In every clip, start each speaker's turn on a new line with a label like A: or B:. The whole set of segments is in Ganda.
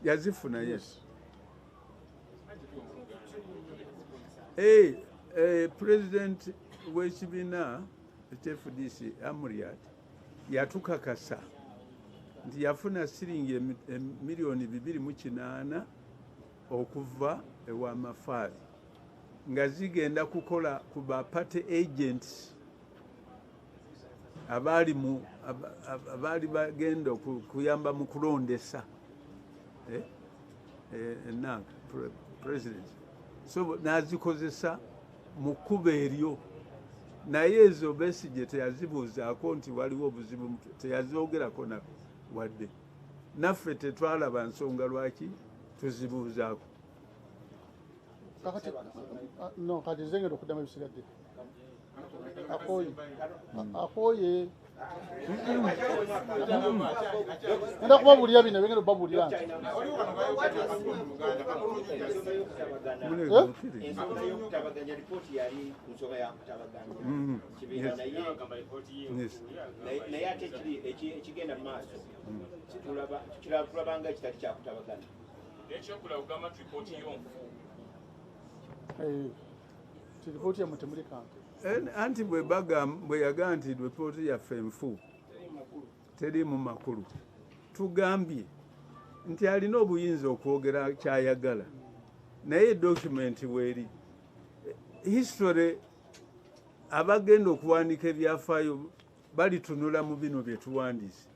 A: Yazifuna, yes. President w'ekibiina FDC Amuriat yatukakasa nti yafuna siringi 2,800,000 okuva ewa Mafabi nga zigenda kukola ku ba party agents abaali bagenda kuyamba mu kulondesa enanka president, so n'azikozesa mu kkubo eryo. Naye ezo Besigye teyazibuuzaako nti waliwo obuzibu, teyazoogerako na wadde. Naffe tetwalaba nsonga lwaki tuzibuuzaako.
B: Kakati no, kati nze ngenda okuddamu ebisigadde. Akooye, akooye. Ngenda kubabuulira bino bengenda okubabuulira nti
C: ensonga y'okutabaganya, ripooti yali ku nsonga ya kutabaganya kibiina, naye ate ekigenda mu maaso tulabanga ekitali kyakutabagana.
D: Ekyokulaba kugamba nti ripooti yo nfu.
B: Ti ripooti yammwe temuli kantu.
A: Anti bwe yagamba nti ripooti yaffe nfu, teriimu makulu, tugambye nti alina obuyinza okwogera kyayagala, naye document weeri. History, abagenda okuwandiika ebyafaayo balitunula mu bino bye tuwandiise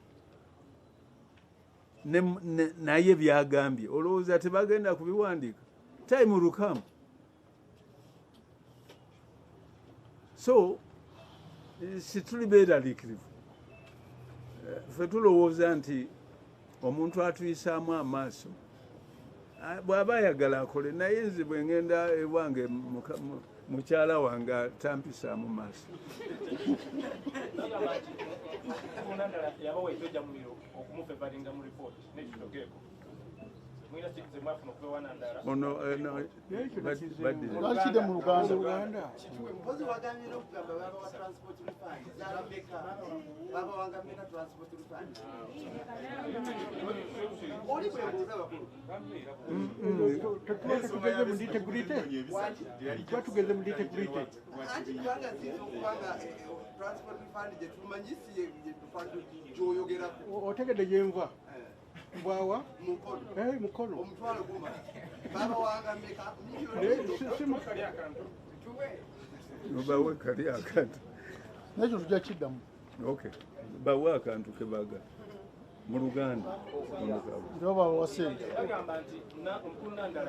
A: naye byagambye, olowooza tebagenda kubiwandiika? Time will come. So situli beeraliikirivu. Ffe tulowooza nti omuntu atuyisaamu amaaso bw'aba ayagala akole, naye nze bwe ngenda ewange mukyala wange tampisaamu maaso.
D: Yabawa ekyoja mumiro okumufevaringa mu report n'ekitogeeko. Mwina ze mwafuna okuva ewa Nandala.
A: Ono
B: Lwaki kidde mu Luganda?
E: Mpozi wagambye n'okugamba babawa transport refund zaali mmeka? Babawanga mmeka transport refund? Oli bwe mbuuza bakulu.
F: Tetugeze mu nitty-gritty. Twatugeze mu nitty-gritty.
E: Anti kubanga ziyinza okuba nga transport refund gye tumanyi si ye refund gy'oyogerako.
F: Otegedde gye nva? Mbwawa?
E: Mukono.
F: Mukono.
E: Omutwalo guma. Babawanga mmeka? Miliyoni.
A: Bawe kali akantu.
B: Nekyo tujja kiddamu.
A: Okay, bawe akantu kebaagala mu Luganda.
B: Nti babawa ssente.
D: Bagamba nti omukulu Nandala